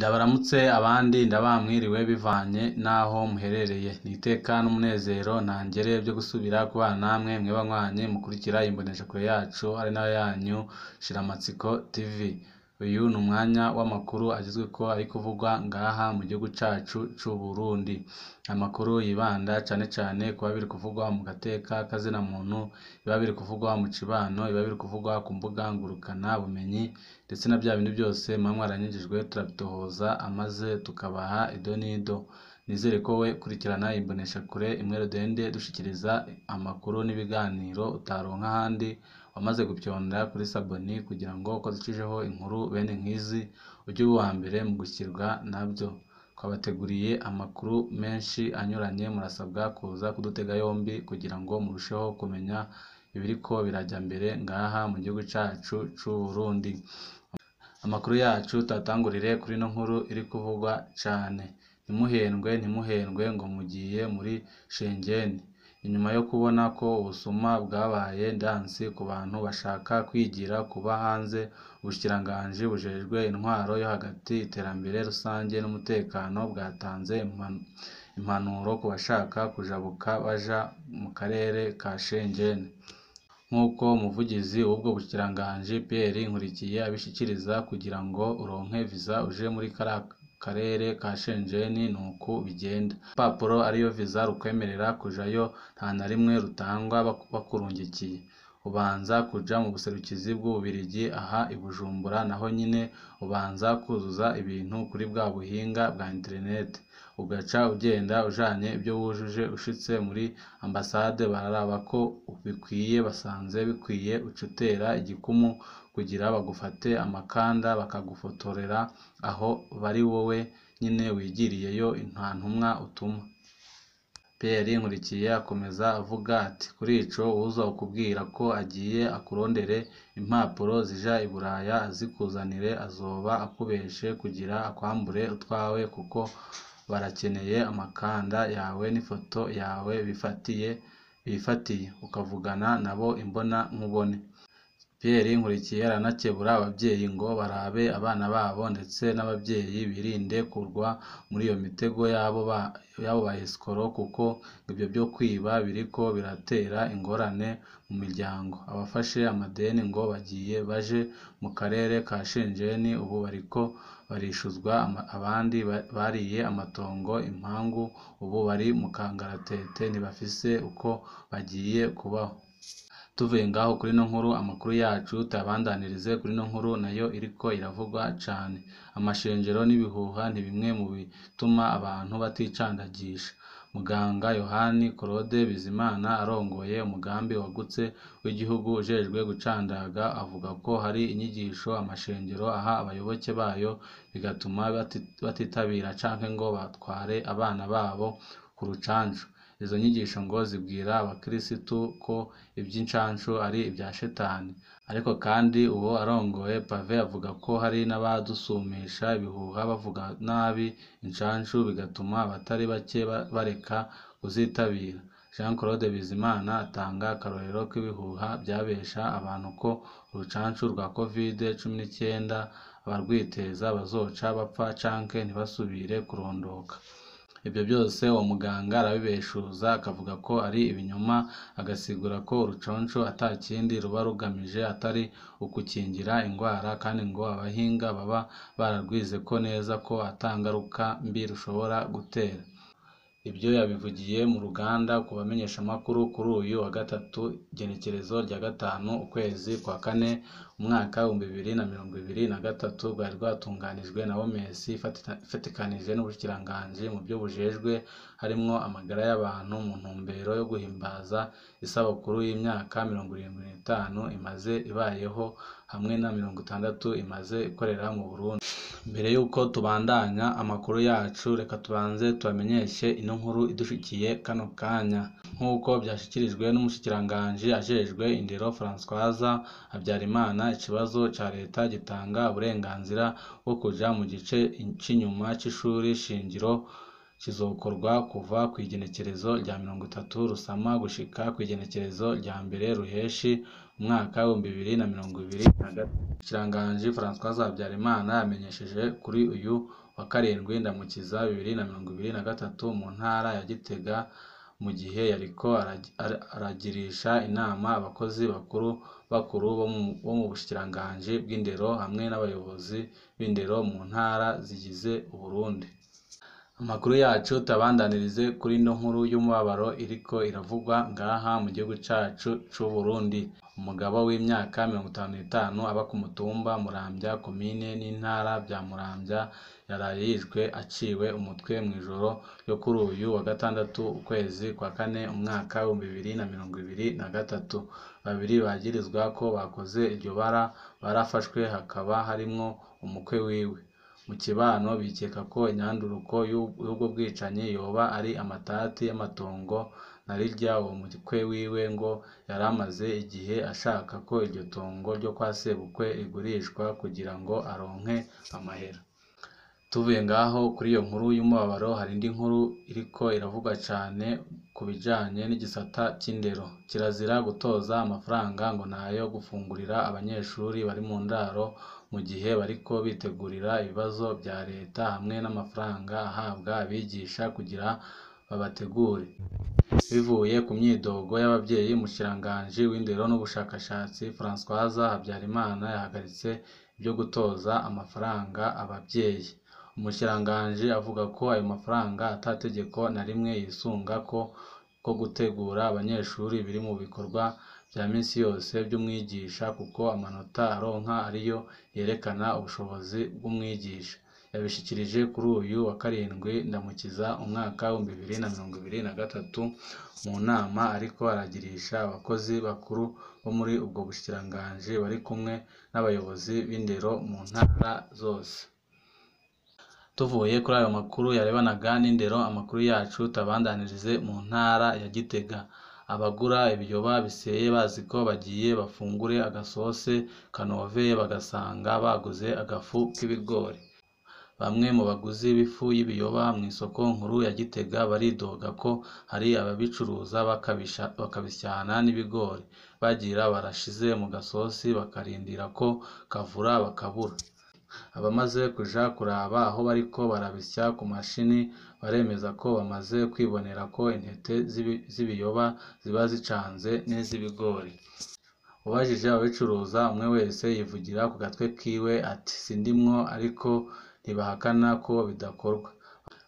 Ndabaramutse abandi ndabaha mwiriwe bivanye n'aho muherereye. Ni iteka n'umunezero ntangere byo gusubira kubana namwe mwe banywanyi mukurikira imboneshakure yacu ari nayo yanyu Shiramatsiko TV. Uyu ni umwanya w'amakuru agezweko ari kuvugwa ngaha mu gihugu cacu c'u Burundi. Amakuru yibanda cane cane kuba biri kuvugwa mu gateka kazina muntu, biba biri kuvugwa mu cibano, biba biri kuvugwa ku mbuga ngurukana bumenyi ndetse na bya bindi byose muba mwaranyujijwe turabitohoza amaze tukabaha ido n'ido. Nizere ko we kurikirana imboneshakure imwe rudende dushikiriza amakuru n'ibiganiro utaronka ahandi, wamaze gupyonda kuri saboni kugira ngo uko ducijeho inkuru bene nk'izi ujye uba uwa mbere mu gushyirwa nabyo. Twabateguriye amakuru menshi anyuranye, murasabwa kuza kudutega yombi kugira ngo murusheho kumenya ibiriko birajya mbere ngaha mu gihugu cacu c'u Burundi. Amakuru yacu tuyatangurire kuri ino nkuru iri kuvugwa cane. Ntimuhendwe, ntimuhendwe ngo mugiye muri Shengeni. Inyuma yo kubona ko ubusuma bwabaye ndansi ku bantu bashaka kwigira kuba hanze, ubushikiranganji bujejwe intwaro yo hagati, iterambere rusange n'umutekano bwatanze impanuro ku bashaka kujabuka baja mu karere ka Shengeni. Nk'uko umuvugizi w'ubwo bushikiranganji Pierre Nkurikiye abishikiriza, kugira ngo uronke visa uje muri kariya karere ka Shengeni nuku bigenda. Urupapuro ariyo visa rukwemerera kujayo nta na rimwe rutangwa bakurungikiye. Ubanza kuja mu buserukizi bw'Ububirigi aha i Bujumbura, naho nyene ubanza kuzuza ibintu kuri bwa buhinga bwa internet, ugaca ugenda ujanye ivyo wujuje. Ushitse muri ambasade bararaba ko bikwiye, basanze bikwiye uca utera igikumu kugira bagufate amakanda bakagufotorera aho bari wowe nyene wigiriyeyo nta ntumwa utuma. Pierre Nkurikiye akomeza avuga ati kuri ico uwuzokubwira ko agiye akurondere impapuro zija i Buraya azikuzanire azoba akubeshe kugira akwambure utwawe, kuko barakeneye amakanda yawe n'ifoto yawe bifatiye, ukavugana nabo imbona nkubone. Pierre Nkurikiye aranakebura abavyeyi ngo barabe abana babo, ndetse n'abavyeyi birinde kurwa muri iyo mitego y'abo ba escroc, kuko ivyo vyo kwiba biriko biratera ingorane mu miryango. Abafashe amadeni ngo bagiye baje mu karere ka Shengeni ubu bariko barishuzwa, abandi bariye amatongo impangu ubu bari mu kangaratete ntibafise uko bagiye kubaho. Tuvuye ngaho kuri ino nkuru, amakuru yacu tuyabandanirize kuri ino nkuru nayo iriko iravugwa cane. Amashenjero n'ibihuha ni bimwe mu bituma abantu baticandagisha. Muganga Yohani Claude Bizimana arongoye umugambi wagutse w'igihugu ujejwe gucandaga, avuga ko hari inyigisho amashengero aha abayoboke bayo bigatuma batitabira canke ngo batware abana babo ku rucanco. Izo nyigisho ngo zibwira abakirisitu ko ivy'incanco ari ivya shetani. Ariko kandi uwo arongoye Pave avuga ko hari n'abadusumisha ibihuha bavuga nabi incanco bigatuma abatari bake bareka kuzitabira. Jean Claude Bizimana atanga akarorero k'ibihuha vyabesha abantu ko urucanco rwa Covid-19 abarwiteza bazoca bapfa canke ntibasubire kurondoka. Ivyo byose uwo muganga arabibeshuza akavuga ko ari ibinyoma, agasigura ko uruconco ata kindi ruba rugamije atari ukukingira ingwara, kandi ngo abahinga baba bararwizeko neza ko ata ngaruka mbi rushobora gutera. Ivyo yabivugiye mu ruganda ku bamenyeshamakuru kuri uyu wa gatatu, igenekerezo rya 5 ukwezi kwa 4 umwaka 2023, rwari rwatunganijwe na OMS ifatikanije n'ubushikiranganji mu vyo bujejwe harimwo amagara y'abantu, mu ntumbero yo guhimbaza isabukuru y'imyaka 75 imaze ibayeho hamwe na 60 imaze ikorera mu Burundi. Mbere y'uko tubandanya amakuru yacu, reka tubanze tubamenyeshe ino nkuru idushikiye kano kanya. Nk'uko vyashikirijwe n'umushikiranganji ajejwe indero Françoise Habyarimana, ikibazo ca leta gitanga uburenganzira bwo kuja mu gice c'inyuma c'ishuri shingiro kizokorwa kuva kw'igenekerezo rya 30 Rusama gushika kw'igenekerezo rya 1 Ruheshi umwaka 2023. Umushikiranganji Françoise Habyarimana yamenyesheje kuri uyu wa 7 Ndamukiza 2023 mu ntara ya Gitega, mu gihe yariko aragirisha inama abakozi bakuru bakuru bo mu bushikiranganji bw'indero hamwe n'abayobozi b'indero mu ntara zigize Uburundi. Amakuru yacu tabandanirize kuri ino nkuru y'umubabaro iriko iravugwa ngaha mu gihugu cacu c'Uburundi. Umugabo w'imyaka 55 aba ku mutumba Muramvya, komine n'intara vya Muramvya, yaraye yishwe aciwe umutwe mw'ijoro ryo kuri uyu wa gatandatu ukwezi kwa kane umwaka 2023. Babiri bagirizwa ko bakoze iryo bara barafashwe, hakaba harimwo umukwe wiwe. Mu kibano bikeka ko inyanduruko y'ubwo bwicanyi yoba ari amatati y'amatongo, na rirya uwo mukwe wiwe ngo yaramaze igihe ashaka ko iryo tongo ryo kwa sebukwe rigurishwa kugira ngo aronke amahera. Tuvuye ngaho kuri iyo nkuru y'umubabaro, hari indi nkuru iriko iravugwa cane ku bijanye n'igisata c'indero. Kirazira gutoza amafaranga ngo nayo gufungurira abanyeshuri bari mu ndaro mu gihe bariko bitegurira ibibazo vya leta, hamwe n'amafaranga ahabwa abigisha kugira babategure. Bivuye ku myidogo y'abavyeyi, umushikiranganji w'indero n'ubushakashatsi Françoise Habyarimana yahagaritse ivyo gutoza amafaranga abavyeyi. Umushikiranganji avuga ko ayo mafaranga ata tegeko na rimwe yisunga ko gutegura abanyeshuri biri mu bikorwa vya misi yose vy'umwigisha, kuko amanota aronka ariyo yerekana ubushobozi bw'umwigisha. Yabishikirije kuri uyu wa 7 Ndamukiza umwaka 2023 mu nama ariko aragirisha abakozi bakuru bo muri ubwo bushikiranganji bari kumwe n'abayobozi b'indero mu ntara zose. Tuvuye kuri ayo makuru yarebanaga n'indero, amakuru yacu tabandanirize mu ntara ya Gitega. Abagura ibiyoba biseye bazi ko bagiye bafungure agasose kanoveye, bagasanga baguze agafu k'ibigori. Bamwe mu baguzi b'ifu y'ibiyoba mw'isoko nkuru ya Gitega baridoga ko hari ababicuruza bakabisyana n'ibigori, bagira barashize mu gasosi bakarindira ko kavura bakabura. Abamaze kuja kuraba aho bariko barabisya ku mashini baremeza ko bamaze kwibonera ko intete z'ibiyoba ziba zicanze n'iz'ibigori. Ubajije ababicuruza, umwe wese yivugira ku gatwe kiwe ati sindimwo, ariko ntibahakana ko bidakorwa.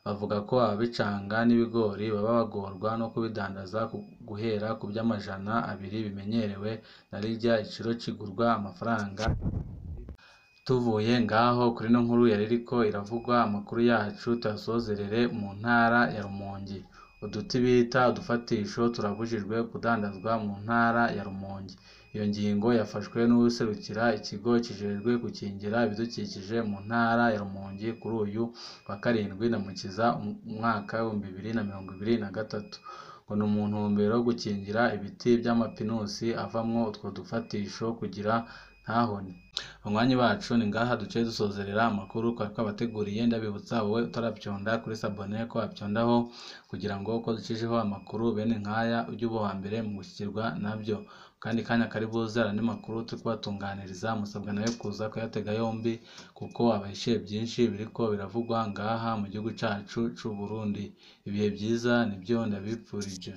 Bavuga ko ababicanga n'ibigori baba bagorwa no kubidandaza guhera ku vy'amajana 2 bimenyerewe, na rirya iciro kigurwa amafaranga. Tuvuye ngaho kuri ino nkuru yaririko iravugwa, amakuru yacu tuyasozerere mu ntara ya Rumonge. Uduti bita udufatisho turabujijwe kudandazwa mu ntara ya Rumonge. Iyo ngingo yafashwe n'uwuserukira ikigo kijejwe gukingira ibidukikije mu ntara ya Rumonge kuri uyu wa 7 Ndamukiza umwaka 2023. Ngo ni mu ntumbero yo gukingira ibiti vy'amapinusi avamwo utwo dufatisho kugira ntahone. Banywanyi bacu, ni ngaha duciye dusozerera amakuru twari twabateguriye. Ndabibutsa wowe utaravyonda kuri sabone ko wavyondaho kugira ngo uko ducishijeho amakuru bene nkaya ujye uba uwa mbere mu gushikirwa navyo. Kandi kanya kari buze hari andi makuru turi kubatunganiriza, musabwa nayo kuza kuyatega yombi kuko abahishiye byinshi biriko biravugwa ngaha mu gihugu cacu c'Uburundi. Ibihe vyiza nivyo ndabipfurije.